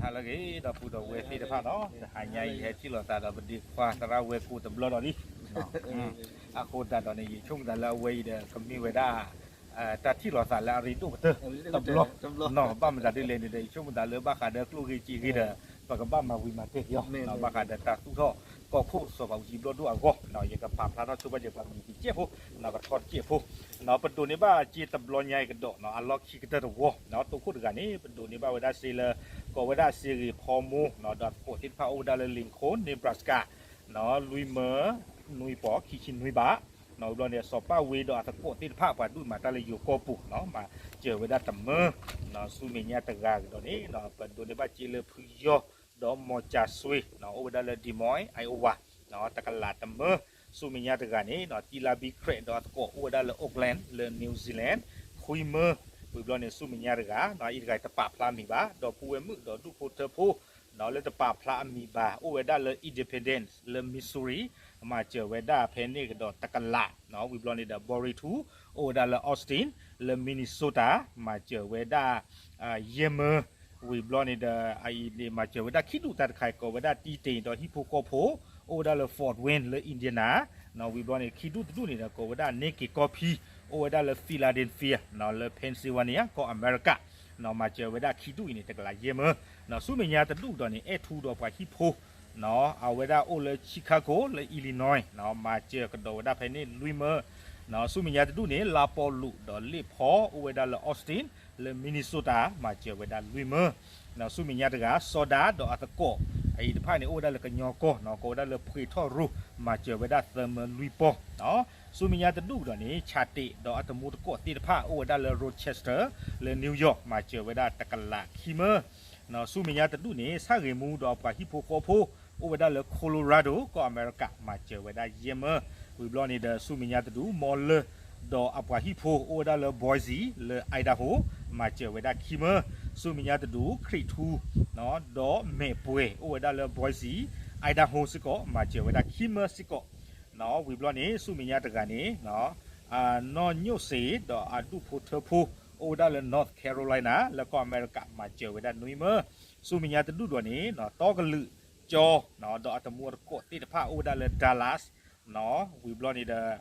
ဟါလၢအဂ့ၤ ဒီပုၢ်ဒီဝဲၢ်သ့ၣ်တဖၣ်နီၤ, တဟါညါအံၤ ယဟဲထံၣ်လိာ်သးဒီးပဒ့ခွါသရၣ်ဝဲၢ်ကိတဘျီဒီးလံ. အဃိသတးဒီးန့ၣ် ယဆိကမိၣ်သးလၢအဝဲအံၤဒီး ကမ့ၢ်ဝဲဒၣ် တၢ်ထံၣ်လိာ်သးလၢအရ့ဒိၣ်ကတၢၢ်တဘျီနီၤ. ဘၣ်မတၤဒ်လဲၣ်န့ၣ်ဒီး ယဆိကမိၣ်သးလၢဘၣ်ဃးဒီးကျိၣ်ဂ့ၤစ့ဂ့ၤဒီး ပကဘၣ်မၤဝံၤမၤတဲာ်က့ၤအီၤ, ဘၣ်ဃးဒီးတၢ်သူၣ်ထီၣ်ကီၢ်ခိၣ်စီၤပၤအူကၠံဘျီၣ်ဒိၣ်အဂီၢ်, ယကပာ်ဖျါထီၣ်ဆိပာ်စၢၤပှၤမံၤတစဲးဖိ, ကထီတစဲးဖိ. ပဒိးန့ၢ်ဘၣ်စ့တဘျီညါအံၤကဒီး အလီၢ်ခံကတၢၢ်တဝီ, တိခိၣ်တဂၤန့ၣ် ပဒိးန့ၢ်ဘၣ်ဝဲဒၣ်စ့လၢ ကိးဝဲဒၣ်စ့ဂ့ၤဖီမိၢ် ဒီးအသကိးသ့ၣ်တဖၣ်အိၣ်ဝဲဒၣ်လၢ Lincoln Nebraska လွံၢ်မၢ နွံပီၤ ခံဆံနွံဘး. ဝံၤဘျီန့ၣ် စီၤပၢ်ဝ့ဒီးအသကိးသ့ၣ်တဖၣ် ပှၤဒိၣ်မးတၢ်လၢယိၤကီၢ်ပူၤ မၤစၢၤဝဲဒၣ်တမၢ. ဆူမဲာ်ညါတဂၤကဒီးန့ၣ် ပဒိးန့ၢ်ဘၣ်စ့လၢဖုယီၢ် ဒီးမီၤကၠၤစွ့ အိၣ်ဝဲဒၣ်လၢ Des Moines, Iowa တကလးတမၢ. ဆူမဲာ်ညါတဂၤန့ၣ် တံလါဘံခရဲး ဒီးအသကိးအိၣ်ဝဲဒၣ်လၢ Auckland လၢ New Zealand ခွံမၢ. ဝံၤဘျီန့ၣ် ဆူမဲာ်ညါတဂၤ အံၤတဂၤတပာ်ဖျါမံၤဘၣ် ဒီပုၢ်ဝဲၢ်မုၣ် ဒီးဒူၣ်ဖိထၢဖိ လၢတပာ်ဖျါအမံၤဘၣ် အိၣ်ဝဲဒၣ်လၢ Independence လၢ Missouri မၤစၢၤဝဲဒၣ်ဖဲန့ၣ်ကဒီးတကလး. ဝံၤဘျီန့ၣ်ဒီး ဘီရ့ထူ အိၣ်ဝဲဒၣ်လၢ Austin လၢ Minnesota မၤစၢၤဝဲဒၣ် ယဲၢ်မၢ. ဝံၤဘျီန့ၣ်ဒီး အအံၤန့ၣ် မၤစၢၤဝဲဒၣ်ခံဒူၣ် တၢ်တခါအံၤ ကိးဝဲဒၣ်တံတ့ၢ် ဒီးဟံၣ်ဖိဃီဖိ အိၣ်ဝဲဒၣ်လၢ Fort Wayne လၢ Indiana. ဝံၤဘျီန့ၣ် ခံဒူၣ်တဒူၣ်န့ၣ်ဒီး ကိးဝဲဒၣ်န့ၢ်က့ၤကီၢ်ဖံ အိၣ်ဝဲဒၣ်လၢ Philadelphia လၢ Pennsylvania ကီၢ်အမဲရကၤ မၤစၢၤဝဲဒၣ်ခံဒူၣ်အံၤန့ၣ် တကလးယဲၢ်မၢ. ဆူမဲာ်ညါတဒူၣ်ကဒီးန့ၣ် အဲၣ်ထူဒီးပှၤဟံၣ်ဖိ အဝဲဒၣ်အိၣ်လၢ Chicago လၢ Illinois မၤစၢၤကဒီးဝဲဒၣ်ဖဲန့ၣ်လွံၢ်မၢ. ဆူမဲာ်ညါတဒူၣ်န့ၣ် လါပီလူးဒီးလ့ၣ်ဖီ အိၣ်ဝဲဒၣ်လၢ Austin လၢ Minnesota မၤစၢၤဝဲဒၣ်လွံၢ်မၢ. ဆူမဲာ်ညါတဂၤ စီၤဒၤဒီးအသကိး အအံၤတဖၣ်န့ၣ် အိၣ်ဝဲဒၣ်လၢကညီကီၢ် ကိးဝဲဒၣ်လၢ Puerto Rico မၤစၢၤဝဲဒၣ်သၢမၢလွံၢ်ပီၤ. ဆူမဲာ်ညါတဒူၣ်ကဒီးန့ၣ် ဆၣ်တ့းဒီးအတမူတကိးသ့ၣ်တဖၣ် အိၣ်ဝဲဒၣ်လၢ Rochester လၢ New York မၤစၢၤဝဲဒၣ်တကလးခံမၢ. ဆူမဲာ်ညါတဒူၣ်န့ၣ် ဆၣ်ဂ့ၤမူဒီးအပှၤဟံၣ်ဖိဃီဖိ အိၣ်ဝဲဒၣ်လၢ Colorado ကီၢ်အမဲရကၤ မၤစၢၤဝဲဒၣ်ယဲၢ်မၢ. ဝံၤဘျီန့ၣ်ဒီး ဆူမဲာ်ညါတဒူၣ် မီလၢ ဒီးအပှၤဟံၣ်ဖိ အိၣ်ဝဲဒၣ်လၢ Boise လၢ Idaho မၤစၢၤဝဲဒၣ်ခံမၢ. ဆူမဲာ်ညါတဒူၣ် ခရံာ်ထူ ဒီးမဲာ်ပှဲၤ အိၣ်ဝဲဒၣ်လၢ Boise, Idaho စ့ၢ်ကီး မၤစၢၤဝဲဒၣ်ခံမၢစ့ၢ်ကီး. ဝံၤဘျီန့ၣ် ဆူမဲာ်ညါတဂၤန့ၣ် နီၢ်ညိၣ်စ့ဒီးအဒူၣ်ဖိထၢဖိ အိၣ်ဝဲဒၣ်လၢ North Carolina လၢကီၢ်အမဲရကၤ မၤစၢၤဝဲဒၣ်နွံမၢ. ဆူမဲာ်ညါတဒူၣ်ဒီးန့ၣ် တီကလုာ်ကၠီ ဒီးအတမူအတကိးသ့ၣ်တဖၣ် အိၣ်ဝဲဒၣ်လၢ Dallas ဝံၤဘျီန့ၣ်ဒီး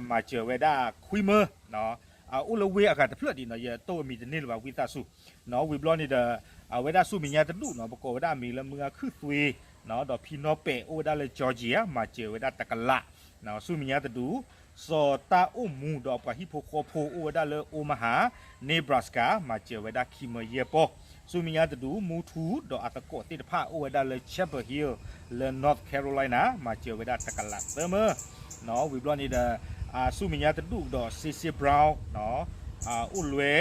မၤစၢၤဝဲဒၣ်ခွံမၢ. အိၣ်လၢဝ့ၢ်အဂၤတဖျၢၣ်ဒံးနီၤ ယတိၢ်အမံၤတန့ၢ်လၢၤဘၣ် ဝံသးစူၤ. ဝံၤဘျီန့ၣ်ဒီး အဝဲဒၣ်ဆူမဲာ်ညါတဒူၣ်နီၤ ပကိးဝဲဒၣ်အမံၤလၢမုၢ်ဂၤခုၣ်သွ့ ဒီးဖံနီၢ်ပဲာ် အိၣ်ဝဲဒၣ်လၢ Georgia မၤစၢၤဝဲဒၣ်တကလး. ဆူမဲာ်ညါတဒူၣ် စီၤတၢ်အိၣ်မူဒီးအပှၤဟံၣ်ဖိဃီဖိ အိၣ်ဝဲဒၣ်လၢ Omaha, Nebraska မၤစၢၤဝဲဒၣ်ခံမၢယဲၢ်ပီၢ်. ဆူမဲာ်ညါတဒူၣ် မူထူဒီးအသကိးသ့ၣ်တဖၣ် အိၣ်ဝဲဒၣ်လၢ Chapel Hill လၢ North Carolina မၤစၢၤဝဲဒၣ်တကလးသၢမၢ. ဝံၤဘျီန့ၣ်ဒီး ဆူမဲာ်ညါတဒူၣ်ကဒီး Cecil Brown အိၣ်လွဲ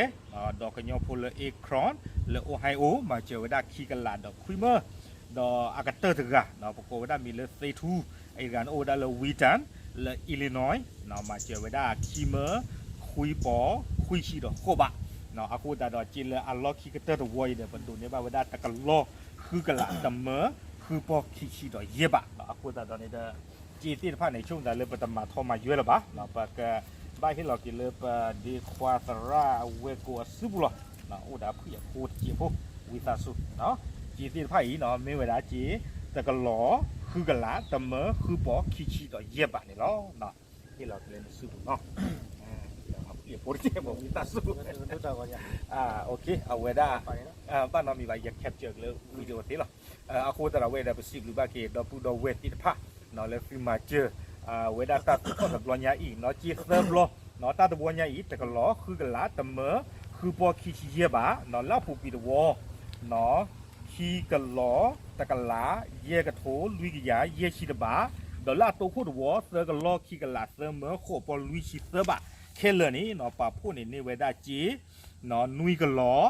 ဒီးကညီဖိလၢ Akron လၢ Ohio မၤစၢၤဝဲဒၣ်ခံကလးဒီးခွံမၢ. ဒီးအကတၢၢ်တဂၤ ပကိးဝဲဒၣ်မံၤလၢသ့ထူ အံၤတဂၤန့ၣ် အိၣ်ဝဲဒၣ်လၢ Wheaton လၢ Illinois မၤစၢၤဝဲဒၣ်ခံမၢ ခွံပီၤ ခွံဆံဒီးဃိးဘး. အဃိသတးဒီး စ့လၢအလီၢ်ခံကတၢၢ်တဝီအံၤဒီး ပဒိးန့ၢ်ဘၣ်ဝဲဒၣ်တကလီၤ ဃုကလးတမၢ ဃုပီၤခံဆံဒီးယဲၢ်ဘး. အဃိသတးဒီးန့ၣ်ဒီး စ့သ့ၣ်တဖၣ်န့ၣ် ဆိကမိၣ်သးလၢပတမၤထီမၤယွဲလၢၤဘၣ်. ပကဘၣ်ဟ့ၣ်လီၤက့ၤလၢပဒ့ခွါသရၣ်ဝဲၢ်ကိအစုပူၤလီၤ. အိၣ်ဒီးအဖှံအဖိတစဲးဖိ ဝံသးစူၤ. စ့သ့ၣ်တဖၣ်အံၤ မ့ၢ်ဝဲဒၣ်စ့ တကလီၤ ဃုကလး တမၢ ဃုပီၤခံဆံဒီးယဲၢ်ဘးန့ၣ်လီၤ. ဟ့ၣ်လီၤက့ၤလၢနစုပူၤနီၤ. အဖှံအဖိတစဲးဖိ ဝံသးစူၤ. အဝဲဒၣ် ဘၣ်နီတမံၤဘၣ် ယ capture က့ၤလၢ video သ့လီၤ. အဃိသတးဒီးဝဲဒီး ပစံးဘျုးဘၣ်က့ၤ ဒီပုၢ်ဒီဝဲၢ်သ့ၣ်တဖၣ် လၢသုမၤစၢၤ ဝဲဒၣ်တၢ်သူၣ်ထီၣ်တဘျီညါအံၤ နီၢ်က့သၢဘျီ တၢ်တဘျီညါအံၤ တကလီၤ ဃုကလး တမၢ ဃုပီၤခံဆံယဲၢ်ဘး လၢအပူၤကွံာ်တဝီ ခံကလီၤ တကလး ယဲၢ်ကထိ လွံၢ်ကယၤ ယဲၢ်ဆံတဘး ဒီးလၢအတိခိၣ်တဝီ သၢကလီၤ ခံကလး သၢမၢ ဃိးပီၤ လွံၢ်ဆံသၢဘး ခဲလၢာ်န့ၣ် ပာ်ဖှိၣ်န့ၢ်န့ၢ်ဝဲဒၣ်စ့ နွံကလီၤ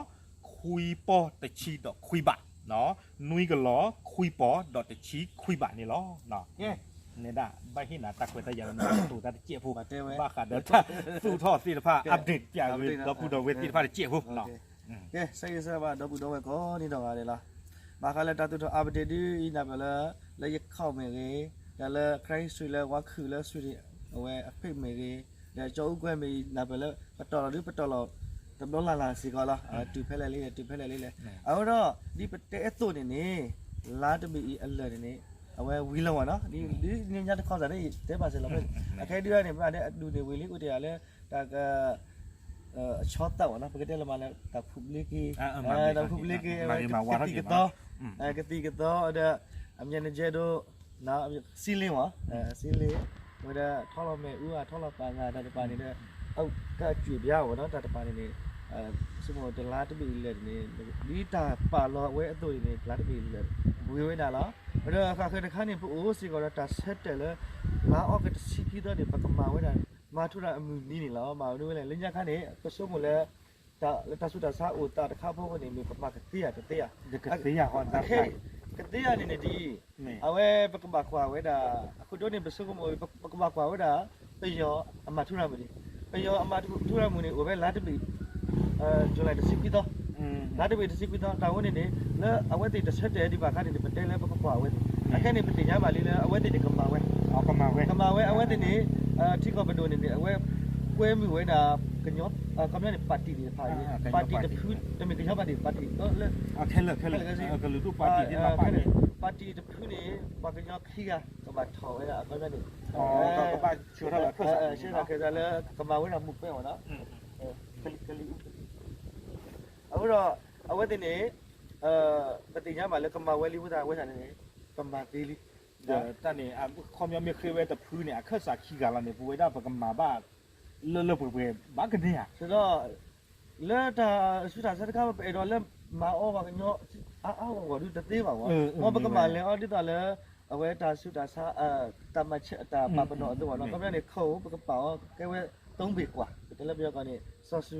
ခွံပီၤ တဆံဒီးခွံဘး. နွံကလီၤ ခွံပီၤ ဒီးတဆံခွံဘးန့ၣ်လီၤ. ကဲ နဲဒၣ် ဘၣ်ဟ့ၣ်နၤတၢ်ခွဲးတၢ်ယာ်လၢနတိၤတၢ်တစဲးဖိ ဘၣ်ဃးဒီးတၢ်သူၣ်ထီၣ်သ့ၣ်တဖၣ် update က့ၤ ဒီပုၢ်ဒီဝဲၢ်သ့ၣ်တဖၣ်တစဲးဖိ ကဲ ဆၢဂ့ၤဆၢဝါဘၣ် ဒီပုၢ်ဒီဝဲၢ်ကိးနီၢ်ဂၤဒဲးလီၤ. ဘၣ်ဃးလၢတၢ်သူၣ်ထီၣ် update ဒ်အံၤ နၢ်ပၢၢ်လၢ လၢယ comment မ့ၢ်ဂ့ၤ, တၢ်လၢ Karen Street လၢဝါခုၣ်လၢ Sweden အဝဲအ page မ့ၢ်ဂ့ၤ, ဒီးကၠီအူကွဲမ့ၢ်ဂ့ၤ နၢ်ပၢၢ်လၢ ပတီၢ်လီၤဒု ပတီၢ်လီၤ တဘျီလၢ်လၢ်စ့ၢ်ကီးလီၤ, တုၤဖဲလဲၣ်လံ တုၤဖဲလဲၣ်လံလဲၣ်. အဃိဒီး ဒ်ပတဲအသိးန့ၣ်န့ၣ် လါတဘ့ၣ်အံၤအလၢာ်န့ၣ်န့ၣ် အဝဲဝံၤလီၤမ့ၢ်နီၤ, ဒ်ညါတခီစးန့ၣ် တဲဘၣ်စ့ၢ်လီၤ, အခဲဒုးန့ၣ် ပမ့ၢ်တဲအဒူၣ်န့ၣ်ဝံၤလံ အိၣ်တ့ၢ်လၢ တၢ်က အဆီသၣ်မ့ၢ်နီၤ, ပကတဲလၢမ့ၢ်လၢ တၢ်ဖူးဘျ့က့ၤ, တၢ်ဖူးဘျ့က့ၤ ကသံၣ်ကသီ, ကသံၣ်ကသီဒီး အမ့ၢ်နကဲဒိ စံလ့မ့ၢ်, စံလ့, ဝဲဒၣ်ထီၣ်လီၤမ့ၣ်အူ အထီၣ်လီၤပာ်ဂၤတၢ်တပၤန့ၣ်ဒီး ကၢ်စူၣ်ဘၣ်မ့ၢ်နီၤ, တၢ်တပၤန့ၣ်န့ၣ် ဆိကမိၣ်တလါတဘ့ၣ်အံၤလၢာ်န့ၣ် ဒ်တၢ်ပာ်လီၤဝဲအသိးန့ၣ်န့ၣ် တလါတဘ့ၣ်အံၤလၢာ် ဝံၤဝဲဒၣ်လီၤ. ဒီးဃၣ်ဃၢၤတခါန့ၣ် ပအိၣ်စ့ၢ်ကီးဒီးတၢ်ဆၢတဲာ်လၢ လါအီကူးတဆံခံသီန့ၣ် ပကမၤဝဲဒၣ် မၤထူရၤအမုၢ်နံၤန့ၣ်လီၤ. မၤဝဲဒၣ်ဝဲလဲၣ် လၢညါခါန့ၣ် ပဆိကမိၣ်လၢ လၢတၢ်ဆူးတၢ်ဆါအိၣ်သးတခါအဖီခိၣ်န့ၣ် မ့ၢ်ပမၤကသ့ဧါတသ့ဧါ, ကသ့ဧါန့ၣ်န့ၣ်ဒ်အံၤ, အဝဲပကဘၣ်ကွၢ်ဝဲဒၣ် အခိၣ်ဒိန့ၣ် ပဆိကမိၣ် ပကဘၣ်ကွၢ်ဝဲဒၣ် ပယီၤအမၤထူရၤမုၢ်န့ၣ်, ပယီၤအမၤထူရၤမုၢ်န့ၣ် အိၣ်ဝဲလါတဘ့ၣ် July တဆံခွံသီ, လါတဘ့ၣ်တဆံခွံသီ တၢ်ဝဲန့ၣ်န့ၣ် လၢအဝဲသ့ၣ်တဆၢတဲာ်ဒံးဘၣ်အခါန့ၣ်န့ၣ် ပတဲလၢပကကွၢ်ဝဲ, အခဲန့ၣ် ပသ့ၣ်ညါဘၣ်လံလၢအဝဲသ့ၣ်န့ၣ်ကမၤဝဲ, ကမၤဝဲအဝဲသ့ၣ်န့ၣ် ထံကီၢ်ပဒိၣ်န့ၣ်န့ၣ် အဝဲကွဲမုာ်ဝဲဒၣ် ကညီ ခီပညီန့ၣ် ပၣ်တံၣ်သ့ၣ်တဖၣ်, ပၣ်တံၣ်တဖု, တမ့ၢ်ကညီပၣ်တံၣ်, ပၣ်တံၣ်လၢ ခဲလၢာ်ခဲဆ့, ပၣ်တံၣ်တဖုန့ၣ် ပှၤကညီခံဂၤ ကဘၣ်ထီၣ်ဝဲဒၣ် ခီပညီန့ၣ် ဆှၢထီၣ်ခဲစးလၢ ကမၤဝဲဒၣ်မူးပဲမ့ၢ်နီၤ, ကလံၤအူ, အဃိဒီး အဝဲသ့ၣ်န့ၣ် ပသ့ၣ်ညါဘၣ်လၢကမၤဝဲလံအဃိသတး အဝဲသ့ၣ်န့ၣ် ပမၤသ့လံ, ဒီးတၢ်န့ၣ် ခီပညီမ့ၢ်ဃ့ဝဲတဖုန့ၣ် အခၢၣ်စးခံဂၤလီၤန့ၣ် ပဝဲဒၣ်ပကမၤဘၣ် လၢလၢပှဲၤပှဲၤဘၣ်ကန့ၢ်ဧါ, ဒီး လၢတၢ်ဆူးတၢ်ဆါတခါ ပအဲၣ်ဒိးလၢမၤအီၤပှၤကညီ အါအါဂီၢ်ဂီၢ်ဒုတသ့ဘၣ်ဝဲ, မ်ပကမၤလဲၤအီၤဒ်သိးလၢ အဝဲတၢ်ဆူးတၢ်ဆါ တၢ်မၤဆဲးတၢ်ပာ်ပနီၣ်အသိးဘၣ်နီၤ, ခီပညီန့ၣ် ခီၣ်ဧိၤ ပကပာ်အီၤ ကဲဝဲ သုံးဘ့ၣ်ကွၢ် ပတဲလၢပယီၤကီၢ်န့ၣ် စီၤစု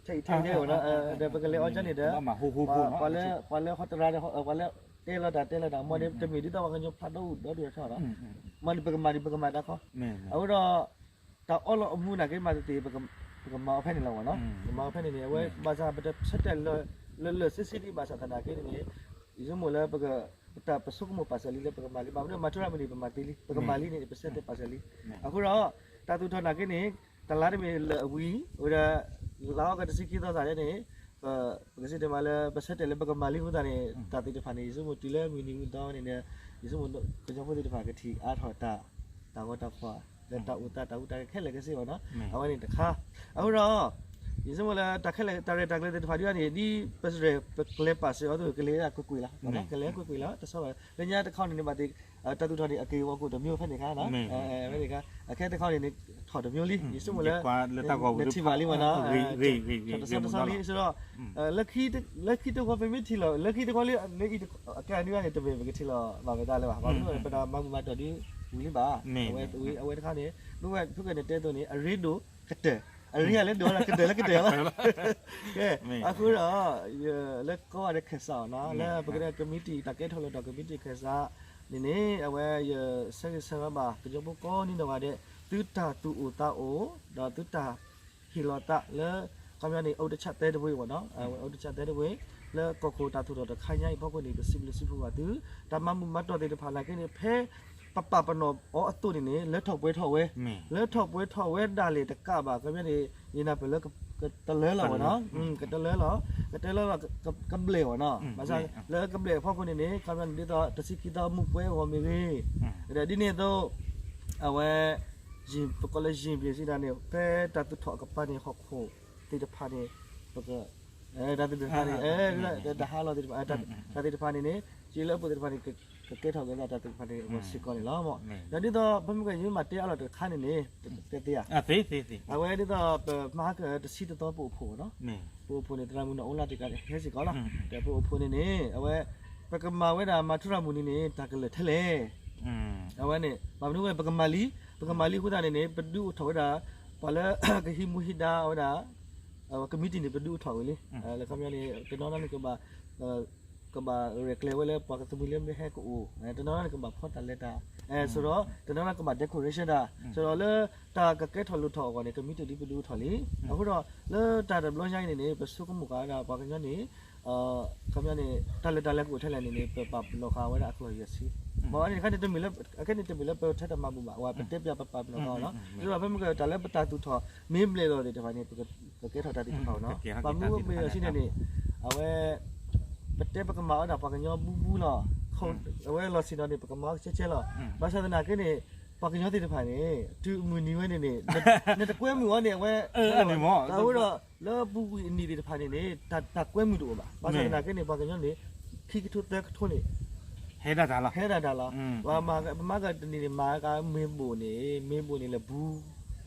ထဲအံၤထဲအံၤ ဒီးပကလဲၤအီၤကန့ၣ်ဒီး ပှၤလၢဟီတရါဒီး ပှၤလၢတဲလီၤတၢ်တဲလီၤတၢ် မ်န့ၣ်တမ့ၢ်ဒ်သိးပှၤကညီဖျါဒီဒူၣ်ဒီထီၣ်နီၤ, မ်န့ၣ်ပကမၤဒံး ပကမၤတၢ်ခီ, အဃိဒီး တၢ်အီၣ်လီၤအမူနာ်က့ မၤသ့ၣ်သ့ၣ် ပကမၤအီၤဖဲန့ၣ်လီၤမ့ၢ်နီၤ, ပကမၤအီၤဖဲန့ၣ်န့ၣ် အဝဲဘၣ်ဆၣ်ပတဆၢတဲာ်လၢာ်လၢာ်ဆ့ဆ့ဒံးဘၣ်ဆၣ်သနာ်က့န့ၣ် ယဆိကမိၣ်လၢ ပတၢ်ပဆိကမိၣ်ပာ်စၢၤလံလၢပကမၤလံ, ဘၣ်မနုၤမၤထူရၤမုၢ်န့ၣ် ပမၤသ့လံ, ပကမၤလံန့ၣ် ပဆၢတဲာ်ပာ်စၢၤလံ, အဃိဒီး တၢ်သူၣ်ထီၣ်နာ်က့န့ၣ် တလါတမ့ၢ်လၢာ်အဝံၤ ဝဲဒၣ် လါအီကူးတဆံခံသီသးန့ၣ် ပကစံးတဲမးလၢ ပဆၢတဲာ်လၢပကမၤလံအဃိသတးန့ၣ် တၢ်သ့ၣ်တဖၣ်န့ၣ် ယဆိကမိၣ်တုၤလၢမုၢ်နံၤမုၢ်သီန့ၣ် ယဆိကမိၣ်ကညီဖိသ့ၣ်တဖၣ်ကထံၣ်အါထီၣ်တၢ် တၢ်ဂီၤတၢ်ဖီၣ် လၢတၢ်အိၣ်သးတၢ်ဟူးတၢ်ဂဲၤခဲလၢာ်ခဲဆ့ဘၣ်နီၤ, အဝဲန့ၣ်တခါ, အဃိဒီး ယဆိကမိၣ်လၢတၢ်ခဲလၢာ်တၢ်ရဲၣ်တၢ်ကျဲၤသ့ၣ်တဖၣ်ဒ်န့ၣ် ဒ်ပစရဲၣ်ပကျဲၤပာ်စၢၤအီၤသိး ကလဲၤကွ့ၢ်ကွ့ၢ်လီၤ, ကလဲၤကွ့ၢ်ကွ့ၢ်လီၤ တဆီဘၣ်, လၢညါတခီန့ၣ်န့ၣ် ဘၣ်သ့ၣ် တၢ်သူၣ်ထီၣ်န့ၣ် အက့ၤဝီကိၣ်တမံၤဖဲန့ၣ်ခါ, ဖဲန့ၣ်ခါ အခဲတခီန့ၣ်န့ၣ် ထီၣ်တမံၤလံ, ယဆိကမိၣ်လၢ နထံၣ်ဘၣ်လံမ့ၢ်နီၤ, တဆီတဆီလံ ဆိဒီး လၢခံတခီပမ့ၢ်ထံၣ်လီၤ လၢခံတခီလၢ လၢအံၤအကဲအနွံန့ၣ် တမ့ၢ်ပကထံၣ်လီၤဘၣ်ဝဲဒၣ်လၢၤဘၣ်, ဘၣ်မနုၤ ပတၢ်မၤမုာ်မၤတီၢ်ဒ်ဝံၤလံဘၣ်, အဝဲတခါန့ၣ် ဖုကနဲၣ်တဲသိးန့ၣ် အရ့ဒိၣ်ကတၢၢ်, အရ့ဒိၣ်လၢကတၢၢ်လၢကတၢၢ်လီၤ, ကဲ အဃိဒီး လၢကီၢ်ဒီးခဲစးအီၤနီၤ လၢပကတဲကမံးတံာ် တၢ်ကဲထီၣ်လိာ်ထီၣ်ကမံးတံာ်ခဲစးန့ၣ်န့ၣ် အဝဲယဆၢဂ့ၤဆၢဝါဘၣ် ကညီဖိကိးနံၤဒဲးဂၤဒဲး သုတၢ်သူၣ်အိၣ်သးအိၣ် ဒီးသုတၢ်ဟ့ၣ်လီၤသးလၢ ခီပညီန့ၣ် အုတ်တဆၣ်သဲတဝ့ၤမ့ၢ်နီၤ, အဝဲအုတ်တဆၣ်သဲတဝ့ၤ လၢကီၢ်ခိၣ်တၢ်သူၣ်ထီၣ်တခါညါအံၤအဖီခိၣ်န့ၣ် ပစံးဘျုးစံးဖှိၣ်ဘၣ်သု, တၢ်မၤမုာ်မၤတီၢ်သ့ၣ်တဖၣ်နာ်က့န့ၣ် ဖဲပပာ်ပနီၣ်အီၤအသိးန့ၣ်န့ၣ် လၢထီၣ်ပှဲၤထီၣ်ဝဲဒၣ်လဲာ်တကးဘၣ် ခီပညီန့ၣ် ယနၢ်ပၢၢ်လၢ ကတလၢလီၤမ့ၢ်နီၤ, ကတလၢလီၤ, ကတလၢလီၤ ကဘျဲၣ်မ့ၢ်နီၤ, ဘၣ်ဆၣ်လၢကဘျဲၣ်အဖီခိၣ်န့ၣ်န့ၣ် ခီပညီန့ၣ်ဒ်သိး တဆံခံသီမူးပွဲအဂီၢ်မ့ၢ်ဂ့ၤ, ဒီးဒ်န့ၣ်အသိး အဝဲ ယပကိးလၢယံၤဘျ့ၣ်စံးတၢ်န့ၣ် ဖဲတၢ်သူၣ်ထီၣ်အကပၤန့ၣ် ဟီၣ်ခိၣ်သ့ၣ်တဖၣ်န့ၣ် ပက တၢ်သ့ၣ်တဖၣ်န့ၣ် တၢ်ဟးလီၤသ့ၣ်တဖၣ် တၢ်သ့ၣ်တဖၣ်န့ၣ်န့ၣ် က့လၢအပူၤသ့ၣ်တဖၣ်န့ၣ် ကကဲထီၣ်က့ၤသးတၢ်သ့ၣ်တဖၣ်န့ၣ် အဂီၢ်စ့ၢ်ကီးန့ၣ်လီၤ. ဒီးဒ်သိး ဖဲမ့ၢ်က ယမ့ၢ်တဲအါလီၤတခါန့ၣ်န့ၣ် တဲသ့ဧါ, အဝဲဒ်သိး ပမၤဟါကတဆံတသီပအိၣ်ဖှိၣ်နီၤ, ပအိၣ်ဖှိၣ်န့ၣ် သရၣ်မုၣ်နီၢ်အိၣ်လၢ်တကးဟဲစ့ၢ်ကီးလီၤ. ဒီးပအိၣ်ဖှိၣ်န့ၣ်န့ၣ် အဝဲ ပကမၤဝဲဒၣ်မၤထူရၤမုၢ်နံၤန့ၣ် တၢ်ကလၢာ်ထဲလဲၣ် အဝဲန့ၣ် ဘၣ်မနုၤဝဲ ပကမၤလံ, ပကမၤလံအဃိသတးန့ၣ်န့ၣ် ပဒုးအိၣ်ထီၣ်ဝဲဒၣ် ပှၤလၢကဟံးမူဟံးဒါဝဲဒၣ် ကမံးတံာ်န့ၣ် ပဒုးအိၣ်ထီၣ်ဝဲလံ. လၢခီပညီန့ၣ် တနီၤနီၤန့ၣ် ကဘၣ်ရဲၣ်ကျဲၤဝဲလၢပှၤကသမံလၢမ့ၢ်ဟဲကအိၣ်, တနီၤနီၤန့ၣ် ကဘၣ်ဖီတၢ်လဲၤတၢ်, ဆိဒီး တနီၤနီၤကဘၣ် decoration တၢ်, ဆိဒီးလၢတၢ်ကကဲထီၣ်လိၣ်ထီၣ်အဂီၢ်န့ၣ် ကမံးတံာ်ဒ်ပဒုးအိၣ်ထီၣ်လံ. အဃိဒီး လၢတၢ်တဘျီညါအံၤန့ၣ်န့ၣ် ပဆိကမိၣ်ဃာ်ဝဲဒၣ်ပှၤကညီန့ၣ် ခီပညီန့ၣ် တၢ်လၢတၢ်လၢကအိၣ်ထဲလဲၣ်န့ၣ်န့ၣ် ပပာ်ပနီၣ်ဃာ်ဝဲဒၣ်အကျိၤယဲၢ်ဆံ, မ့ၢ်အန့ၣ်တခါန့ၣ် တမ့ၢ်လၢ အခဲန့ၣ်တမ့ၢ်လၢပထဲတၢ်မၤဘူၣ်ဘၣ်, အဝဲပတဲပျးပပာ်ပနီၣ်ဃာ်အီၤလီၤ. ဒ်သိးဖဲမ့ၢ်ကတၢ်လၢပတၢ်သူၣ်ထီၣ် မ့ၢ်ဘျဲၣ်လီၤသ့ၣ်တဖၣ်န့ၣ် ပက ကဲထီၣ်တၢ်သ့ၣ်တဖၣ်နီၤ, ပှၤမုၢ်အိၣ်မ့ၢ်အီၤဆံန့ၣ်န့ၣ်, အဝဲ ပတဲပကမၤအီၣ်ဒၣ်ပှၤကညီဘူးဘူးလီၤ, အဝဲလီၤဆံးနီၤန့ၣ် ပကမၤအီၣ်ကဲကဲလီၤ, ဘၣ်ဆၣ်သနာ်က့န့ၣ် ပှၤကညီသ့ၣ်တဖၣ်န့ၣ် တုၤမုၢ်နံၤဝဲန့ၣ်န့ၣ် နတကွဲမုာ်အီၤန့ၣ် အဝဲ အဃိဒီး လၢပူၤကွံာ်အနံၣ်သ့ၣ်တဖၣ်န့ၣ်န့ၣ် တၢ်ကွဲမုာ်တအိၣ်ဘၣ်, ဘၣ်ဆၣ်သနာ်က့န့ၣ် ပှၤကညီန့ၣ် ခံကထိသၢကထိန့ၣ် ဟဲဒၣ်တၢ်လီၤ, ဟဲဒၣ်တၢ်လီၤ, ပမၤကတနံၤန့ၣ် မၤကမ့ၢ်ဘိၣ်န့ၣ် မ့ၢ်ဘိၣ်န့ၣ်လၢဘူး,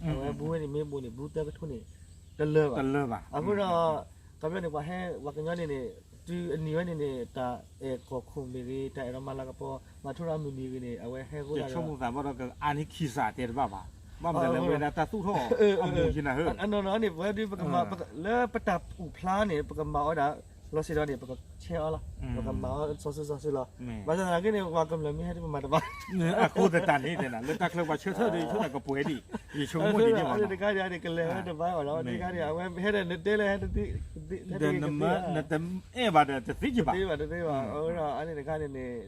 အဝဲဘူးဝဲန့ၣ် မ့ၢ်ဘိၣ်န့ၣ် ဘူးသၢကထိန့ၣ် တလၢဘၣ်, တလၢဘၣ်, အဃိဒီး ခီပညီန့ၣ် ပှၤဟဲ ပှၤကညီန့ၣ်န့ၣ် တုၤအနံၤဝဲန့ၣ်န့ၣ် တၢ်အဲၣ်ကီၢ်ခိၣ်မ့ၢ်ဂ့ၤ တၢ်အဲၣ်ဒိးမၤလၤကပီၤ မၤထူရၤမုၢ်နံၤဂ့ၤန့ၣ် အဝဲဟဲဃိဒၣ်ဒီး ဆိကမိၣ်သးဘၣ်ဒီး ကအါန့ၢ်ခံစးတဲတဘၣ်ဘၣ်, ဘၣ်မနုၤလဲၣ် ဝဲဒၣ်တၢ်သူၣ်ထီၣ်အမူးယံၤနၤဧၢ, အနီၢ်နီၢ်န့ၣ် ပဝဲဒၣ်ပကမၤ လၢပတၢ်အုၣ်ဖျါန့ၣ် ပကမၤအီၣ်ဝဲဒၣ် လီၤစ့ၢ်ဒီးန့ၣ် ပကဆဲးအီၤလီၤ, ပကမၤအီၤစီၤစုၤစီၤစုၤလီၤ, ဘၣ်ဆၣ်သနာ်က့န့ၣ် ပှၤကမျၢၢ်မ့ၢ်ဟဲဒ်ပမၤတဘၣ် အဃိသတးန့ၣ် လၢတၢ်ချၢပှၤဆၢထၢၣ်ဒီး ယဆိကမိၣ်ကပှဲၤဒံး, ယဆိကမိၣ်ဒ်န့ၣ်မး, တခါန့ၣ် ကလဲၤဝဲတဘၣ်အီၤဒီး တခါန့ၣ် အဝဲဟဲဒီးနတဲလၢဟဲတသ့, နတအဲၣ်ဘၣ်ဒီးတသ့ကဘၣ်, တသ့ဘၣ် တသ့ဘၣ်, အဃိဒီးအန့ၣ်တခါန့ၣ်န့ၣ်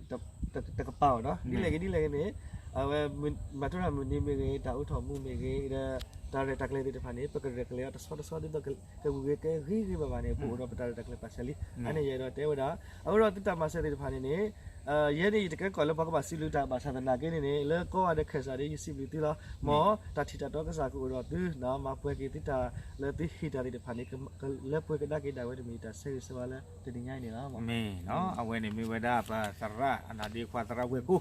တကပၤအီၤနီၤ ဒ်လဲၣ်ဂ့ၤဒ်လဲၣ်ဂ့ၤန့ၣ် အဝဲ မၤထူရၤမုၢ်နံၤမ့ၢ်ဂ့ၤ တၢ်အိးထီၣ်မူမ့ၢ်ဂ့ၤဒီး တၢ်ရဲၣ်တၢ်ကျဲၤသ့ၣ်တဖၣ်န့ၣ် ပကရဲၣ်ကျဲၤအီၤတဆီတဆီဒ်သိး ကဂုာ်ဂ့ၤကဲဂ့ၤဂ့ၤဘၣ်ဘၣ်န့ၣ် ပအိၣ်ဒီးပတၢ်ရဲၣ်တၢ်ကျဲၤပာ်စၢၤလံ, အန့ၣ်ယအဲၣ်ဒိးတဲဝဲဒၣ်, အဃိဒီးသုတၢ်မၤစၢၤသ့ၣ်တဖၣ်န့ၣ်န့ၣ် ယဲန့ၣ်ယတကဲကီးလၢပှၤကဘၣ်စံးဘျုးတၢ်ဘၣ်ဆၣ်သနာ်က့န့ၣ်န့ၣ် လၢကီၢ်ဂၤဒီးခဲစးဒီး ယစံးဘျုးသုလီၤ, မ်တၢ်ထံၣ်တၢ်တီကစၢ်ကအိၣ်ဒီးသု, မၤပှဲၤက့ၤသုတၢ်လၢသုဟ့ၣ်တၢ်သ့ၣ်တဖၣ်န့ၣ် လၢပှဲၤကဒါက့ၤဒၣ်ဝဲတမံၤ တၢ်ဆၢဂ့ၤဆၢဝါလၢတနံၤညါအံၤန့ၣ်လီၤ. မ့ၢ်နီၤ, အဝဲန့ၣ်မ့ၢ်ဝဲဒၣ်ပသရၣ်အနၢ်ဒ့ခွါသရၣ်ဝဲၢ်ကိ,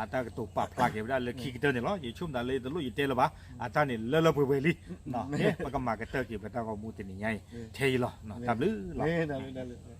အတၢ်ကတိၤပာ်ဖျါက့ၤဝဲဒၣ်လၢခံကတၢၢ်န့ၣ်လီၤ. ယဆိကမိၣ်သးလၢယတလိၣ်ယတဲလၢၤဘၣ်, အတၢ်န့ၣ်လၢလၢပှဲၤပှဲၤလံ, ပကမၤကတၢၢ်က့ၤပတၢ်ဂီၤမူတနံၤညါအံၤ ထဲအံၤလီၤ. တၢ်ဘျုးလီၤ.